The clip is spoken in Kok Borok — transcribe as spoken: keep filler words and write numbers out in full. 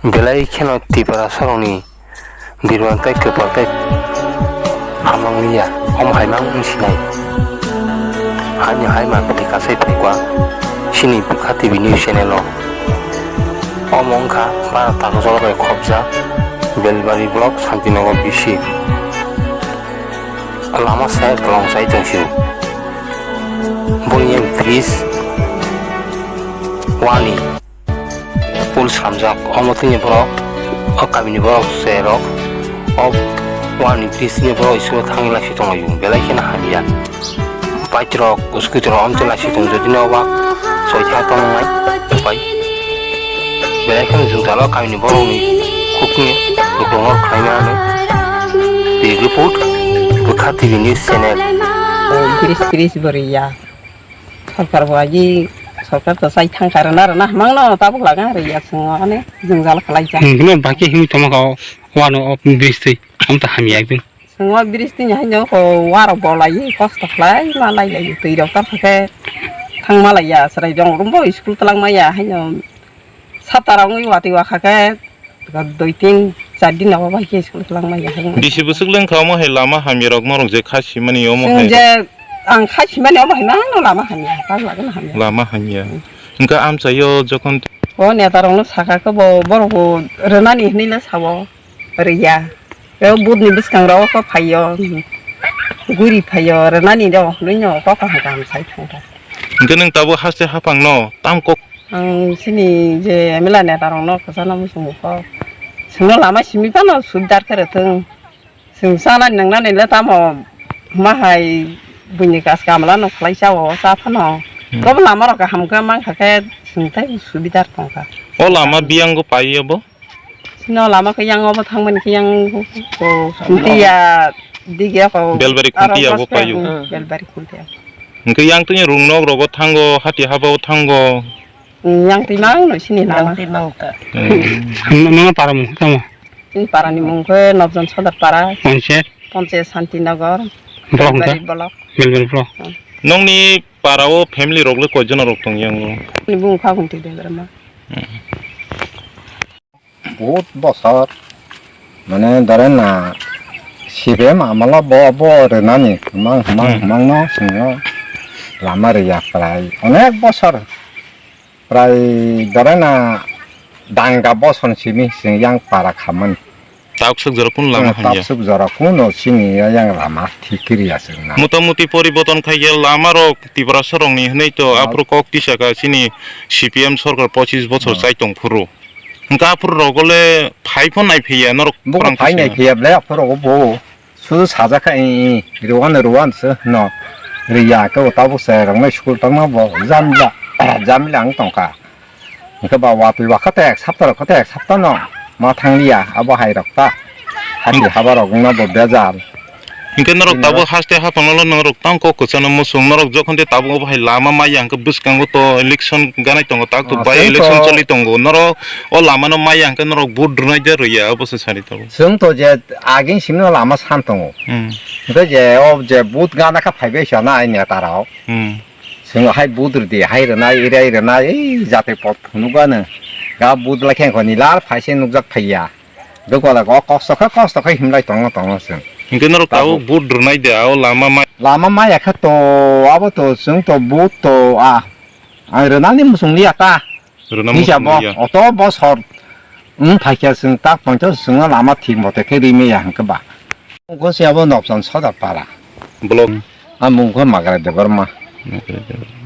Belai kheno Tiprasarokni birman tei kwpal tei hamjakliya, omo hai ma wng sinai. Haino hai mapili kasai phaikha chini Bwkha T V news channel o. Omo wngkha Bharat Takhuk Jora bai khopjak Belbari block Santinagar B C. Lama sai tolong sai tong sio. Boni bridge wani. Pool samjak, omo tini borok, o kamini borok se rok, o wani bridge ni borok school thangwi laiswi tonglaio, belai kheno hamya. Bike rok, scooty rok, omo tini laiswi tong, jodi no oba soi tha tong nai, bai. Belai kheno jwngjal o kamini borok ni khukni rwkong rok khlaina ano. Report, Bwkha T V news channel. Bridge, bridge bo rwya. Sorkar bo agi, sorkar to sai thang kha rwna rwna hamang no tabuk laga rwya chwng ani jwngjal khlai ja. Hmm, bini baki himwi tongma kha wano o bridge twi, am ta hamya ekdin. Chwng o bridge twi haino ko warok bo lai kosto khlai ma lai lai twi rok ta khe thang ma lai ya chwrai rong rombo school twlang ma ya haino. Sata rok wngwi watwi wakha khe, dui tin char din rok bai khe school twlang ma ya. Bisi bwswk lengkha omo hai lama hamya rok norok je kha simani omo hai. Chwng je ang kha simani omo hai mano lama hamya, pagla gana hamya. Lama hamya. Hwnkhe amchaio jokhon. O neta rokno sakha khe bo borok bo rwnani hwnwi le sao, rwya. Tei budni bwskang rok kok phaio, guri phaio, rwnani rok hwnwi no kok kaham kaham sai thangkha. Hwnkhe nwng tabuk haste haphangno tam kok Ang chini je M L A neta rokno kwchana muchungo kok. Chwngno lama simi phano subidar khe rwthwng. Chwng chanani nangnani le tamo ma hai buini kas kamla no khlai chao cha phano. Hmm. Tobo lama rok kaham khe mankha khe chwng tei subidar tongkha. O lama biyango paiyo bo? Chini o lama khe yang obo thangmani khe yang ko Khuntiya dige ko Belbari aro Khuntiya bo Bosphor, payo. Hmm, Belbari Khuntiya. Hwnkhe yang tini rung nok rogo thango, hati habao thango. Hmm, yang twi mang no sini lama. Yang twi mang ta. Hmm. Nono para mung tamo? Chini para ni mung khe Nobjon Sodar para. Panchayat? Panchayat Santinagar. Block Belbari ta? Block. Belbari block. Hmm. Nongni para o family rok le koijon rok tong yang o? Ni bung kha bung twi de berma. Hmm. Bohut bosor, mane, dore na, C P M amolo bo, bo rwnani, hwmang, hwmang, hmm, hwmang no, chwngno lama rwya prai, onek bosor, prai, dore na, danga bosor simi, chwng yang para khamani. Takswk jora kunu lama, hmm, hamya? Takswk jora kunu chini yang lama thik kiriya chwngno. Motamuti poriborton khai ya lama rok Tiprasa rokni hwnwi to, hmm, aphuru kok tisaka chini C P M sorkar pochis bosor, hmm, chai tong phuru. Hwnkhe aphuru rogo le phai pho nai phiya norok. Bo phai nai phiya ble aphuru rogo bo. Sudu sajak kha i, i, rwano rwano se no. Riya khe bo tabuk se rok nai school tangma bo jamla, jamla ang tongkha. Hwnkhe ba watwi wakha tek sapta rok khe tek sapta no ma thang liya abo hai rok ta. Hati haba rok wngna bo bejal. Hwnkhe norok tabuk haste haphangno norok tang kok kwchana muchung, norok jokhon de tabuk obo hai lama maya hwnkhe bwskango to election ganai tongo, tak to by election choli tongo, norok o lama no maya hwnkhe norok vote rwnai de rwya, obo se sari tongo. Chwng to je agin simi no lama san tongo. Hmm. Hwnkhe je o je vote gana kha phaibai sa na ai neta rok. Hmm. Chwng hai vote rwdi, hai rwnai, irai rwnai, ei jate pot phunukgano. Ga vote lai khe ni lar phaise nukjak phaiya. Dokola go kosto khe, kosto khe himlai tongo, tongo chwng. Hwnkhe norok tabuk vote rwnai de, o lama mai. Lama maya khe to, abo to, chwng to vote to, ah, ang rwnani muchung liya ta. Rwna muchung liya. Oto bosor wng phaikha chwng tak poito chwngno lama thik mote khe ri maya hwnkhe ba. Mungkho se abo Nobjon Sodar para. Block. A mungkho Magrai Debbarma. Magrai Debbarma.